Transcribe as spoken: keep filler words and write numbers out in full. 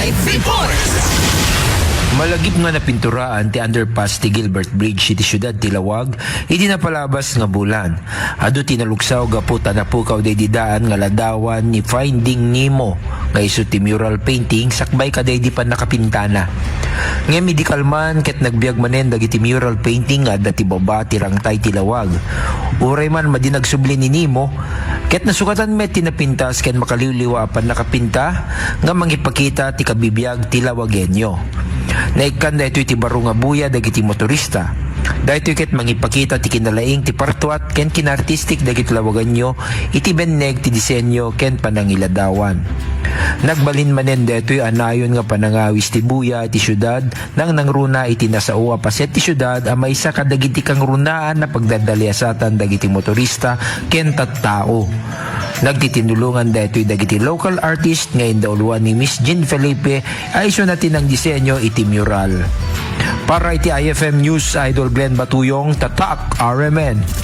Report. Malagip nga napinturaan ti underpass ti Gilbert Bridge iti siudad ti Laoag iti napalabas nga bulan. Adu ti naluksaw gapu ta napukaw daydi daan nga ladawan ni Finding Nemo nga isu ti mural painting sakbay kadaydi pannakapintana. Ngem idi kalman ket nagbiag manen dagiti mural painting nga adda ti baba ti rangtay ti Laoag. Uray man madi nagsubli ni Nemo, ket nasukatan met ti napintas ken makaliwliwa a pannakapinta nga mangipakita ti kabibiag ti Lawagenyo. Naikkan daytoy ti baro nga buya dagiti motorista. Daytoy ket mangipakita ti kinalaing ti partuat ken kinaartistik dagiti Lawagenyo iti benneg ti disenyo ken panangiladawan. Nagbalin manen daytoy a nayon nga panangawis ti buya iti siudad nang nangruna iti nasao a paset ti siudad a maysa kadagiti kangrunaan a pagdadaliasatan dagiti motorista ken tattao. Nagtitinulongan daytoy dagiti local artist nga indauluan ni Miss Jean Felipe a isuna ti nangdisenyo iti mural. Para iti I F M News, Idol Glenn Batuyong, Tatak R M N.